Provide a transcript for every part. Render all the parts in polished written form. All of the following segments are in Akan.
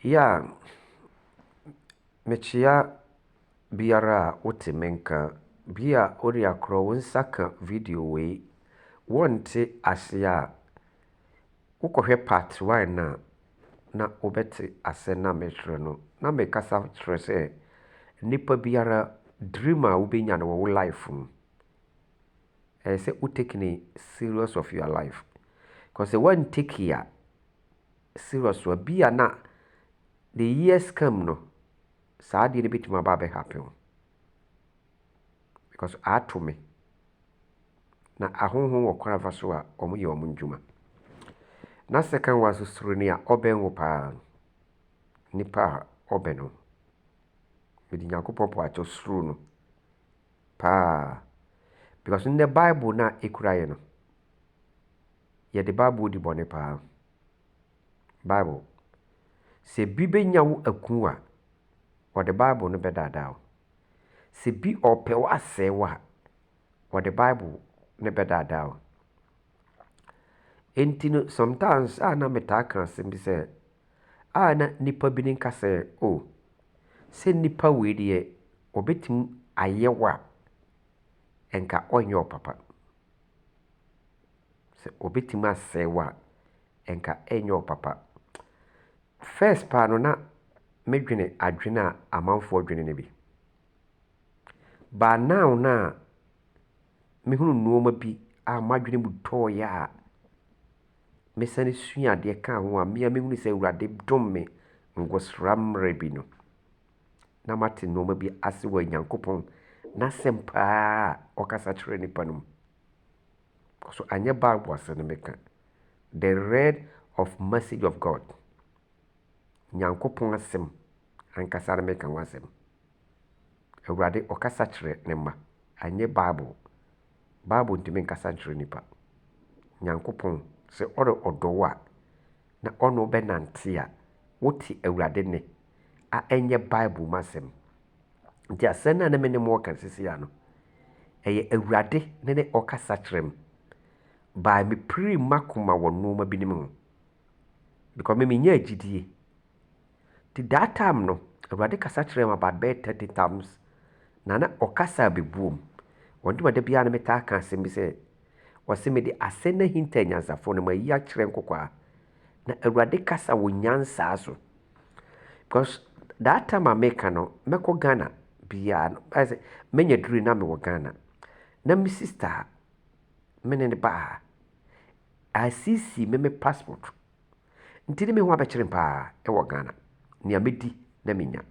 Yeah, mekyea biara a wote me nka. Bi a wode akorɔ wo nsa ka video wei, wɔnte ase a, wokɔhwɛ part 1 no a, na wobɛte asɛm no a merekyerɛ no. Na mekasa kyerɛ sɛ, nipa biara dream a wobɛnya no wɔ wo life mu, ɛyɛ sɛ wo take ne serious of your life. Because sɛ woantake a serious a, bi a na the years come no, saa adeɛ no bɛtumi aba abɛhappen wo. Because ato me. Na ahonhom wɔ kwan afa so a wɔyɛ wɔn ndwuma. Na second one nso, suro nea ɔbɛn wo paa. Nipa a ɔbɛn wo. Mede Nyankopɔn po akyɛw, suro no paa. Because nnɛ Bible no a ɛkura yɛ no, yɛde Bible di bɔne paa. Bible. Sɛ bi bɛnya wo aku a, wɔde Bible no bɛdaadaa wo. Sɛ bi ɔpɛ wo asɛe wo a, wɔde Bible no bɛdaadaa wo. Enti no, sometimes a na metaa ka asɛm bi sɛ, a na nipa bi ne nka sɛ, "Oh, sɛ nipa wei deɛ ɔbɛtumi ayɛ wo a, ɛnka ɔnyɛ wo papa. Sɛ ɔbɛtumi asɛe wo a, ɛnka ɛnyɛ wo papa." First paa no, na medwene adwene a amanfoɔ dwene no bi. But now na mehunu nneɛma bi a m'adwene mu tɔɔeɛ a mesane sua adeɛ kaa ho a mmea mehunu sɛ Awurade dom me ngosra mmerɛ bi no, na mate nneɛma bi ase wɔ Nyankopɔn n'asɛm paa a ɔkasa kyerɛ nipa no mu. So anyɛ Bible asɛm no meka. The read of message of God. Nyankopɔn asɛm ankasa no meka ho asɛm. Awurade ɔkasa kyerɛ ne mma. Anyɛ Bible. Bible ntumi nkasa nkyerɛ nipa. Nyankopɔn sɛ ɔre ɔdɔ wo a, na ɔne wo bɛnante a, wote Awurade nne a ɛnyɛ Bible mu asɛm. Nti asɛm no a na me ne mo ɔka seesei ano, ɛyɛ Awurade ne ɔkasa kyerɛ me. Baa mepiri m'akoma wɔ nneɛma binom ho. Because me menya agyidie. Nti that time no, Awurade kasa kyerɛ me about bɛyɛ 30 times. Na ɔkasa abɛbuom. Wɔn da biara no metaa ka asɛm bi sɛ, wɔse mede asɛm no ahinta anyansafoɔ no, mayi akyerɛ nkokoaa. Na Awurade kasa wɔ nyansaa so. Because that time a meka no, mɛkɔ Ghana biara no, ayɛ sɛ menya duru na mewɔ Ghana. Na me sister me ne ne baa asiesie me passport. Nti ne me ho abɛkyerɛ paa ɛwɔ Ghana. Nea medi na menya.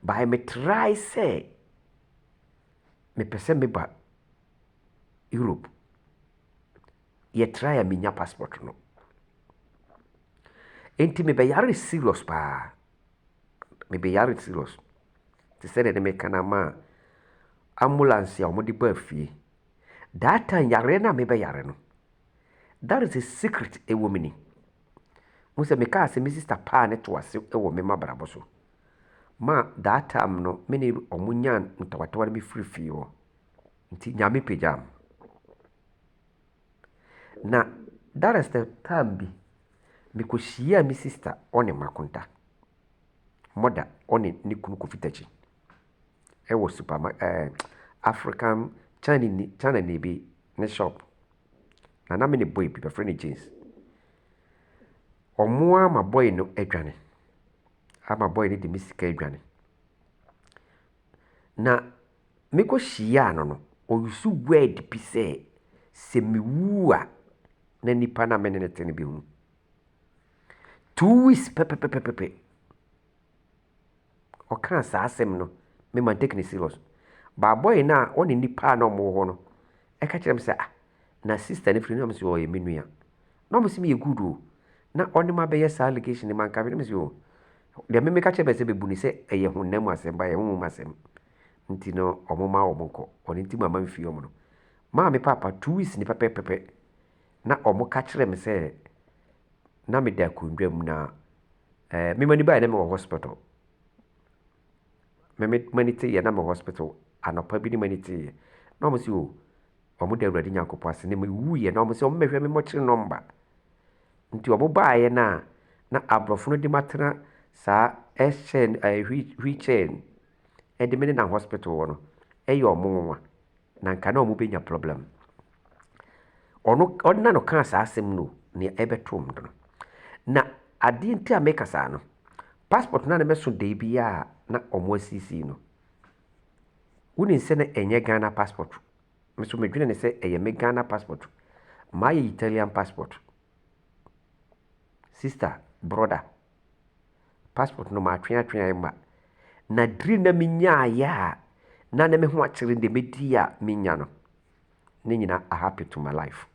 But me try sɛ mepɛ sɛ meba Europe. Yɛ try a menya passport no. Nti mebɛyare serious paa. Mebɛyare serious. Te sɛ deɛ ne meka no ama ambulance a wɔde baa fie. That time yareɛ no a mebɛyare no, that is a secret ɛwɔ mu ni. Mo sɛ mekaa sɛ me sister paa ne to ase wɔ me mabrabɔ so. Ma that time no, me ne ɔmo nyaa ntawatawa no bi firi fie hɔ. Nti Nyame pagyaa me. Na that is the time bi mekɔhyiaa me sister ɔne Makonta. Mother ɔne ne kunu Kofi Takyi ɛwɔ supermarket African China ni bi ne shop. Na me ne boy bi bɛfrɛ no James. Ɔmo ama boy no adwane. Ama boy no de me sika adwane. Na mekɔhyiaa no, ɔuse word bi sɛ, sɛ mewu a, na nipa no a me ne no te no bɛhu. 2 weeks pɛpɛpɛpɛpɛ. Ɔkaa saa asɛm no, me man take no serious. But boy no a ɔne nipa a na ɔmo wɔ hɔ no, ɛka kyerɛ me sɛ, "Ah, na sister no firi?" Na ɔmo sɛ ɔyɛ me nua. Na ɔmo sɛ meyɛ good o. Na ɔne ma bɛyɛ saa allegation no, manka hwee. Na me sɛ o, deɛ me meka kyerɛ bɛ sɛ bɛbu ne sɛ ɛyɛ honam mu asɛm ba ɛyɛ honhom asɛm. Nti no ɔmo ma ɔmo nkɔ. Ɔno nti mama mfie ɔmo no. Maa me paapa 2 weeks ni pɛpɛpɛpɛ. Na ɔmo ka kyerɛ me sɛ na meda akonnwa mu na me mani baeɛ na mewɔ hospital. Me m'ani teeɛ na mewɔ hospital. Anɔpa bi ne m'ani teeɛ. Na ɔmo sɛ o, ɔmo da Awurade Nyankopɔn ase na mewuiɛ na ɔmo sɛ ɔmo mmɛhwɛ me mmɔkyere nɔmba. Nti ɔmo baeɛ no a na aborɔfo no de matena saa ɛhyɛ ɛɛ wheelchair ɛde me nenam hospital hɔ no, ɛyɛ ɔmo nwanwa. Na nka na ɔmo bɛnya problem. Ɔno ɔna no kaa saa asɛm no nea ɛbɛto m no. Na adeɛ nti a meka saa no, passport no a na mɛso da biara na ɔmo asiesie no, wonim sɛ na ɛnyɛ Ghana passport. Me nso medwene ne sɛ ɛyɛ me Ghana passport. Maayɛ Italian passport. Sister, brother, passport no maatwe atwe a ɛmma. Na diri na menyaayɛ a na ne me ho akyerɛ deɛ mɛdi a menya no, ne nyinaa ahappen to my life.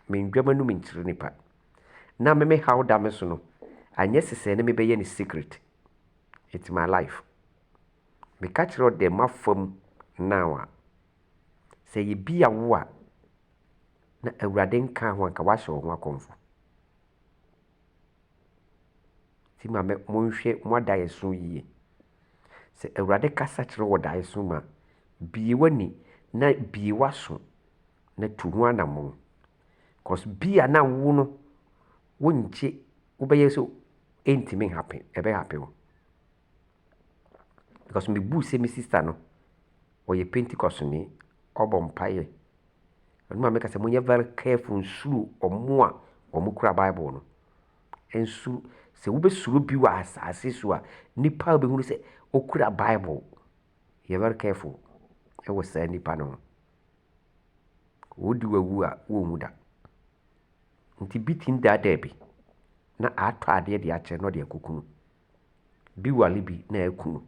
Mendwa m'anum nkyerɛ nipa. Na me me haw da me so no, anyɛ sesɛɛ ne mebɛyɛ ne secret. It's my life. Meka kyerɛ wo deɛ mafa mu now a, sɛ ɛyɛ bi a wo a, na Awurade nka ho anka woahyɛ wo ho akɔmfo. Nti ma monhwɛ mo adaeɛso yie. Sɛ Awurade kasa kyerɛ wo wɔ daeɛso mu a, bue w'ani na bue w'aso na tu ho anammɔn. 'Cause bi a na wo no, wongye wobɛyɛ sɛ ɛntumi nhappen, ɛbɛhappen wo. Because mebuu sɛ me sister no, ɔyɛ Pentecostni, ɔbɔ mpaeɛ. Ɛno ma meka sɛ monyɛ very careful, nsuro ɔmo a ɔmo kura Bible no. Nsuro sɛ wobɛsuro bi wɔ asase so a, nipa a wobɛhunu sɛ ɔkura Bible, yɛ very careful ɛwɔ saa nipa no ho. Wɔdi wawu a, wonwu da. Nti bi tumi daadaa bi na atɔ adeɛ de akyɛ na ɔde akɔku no. Bi ware bi na aku no.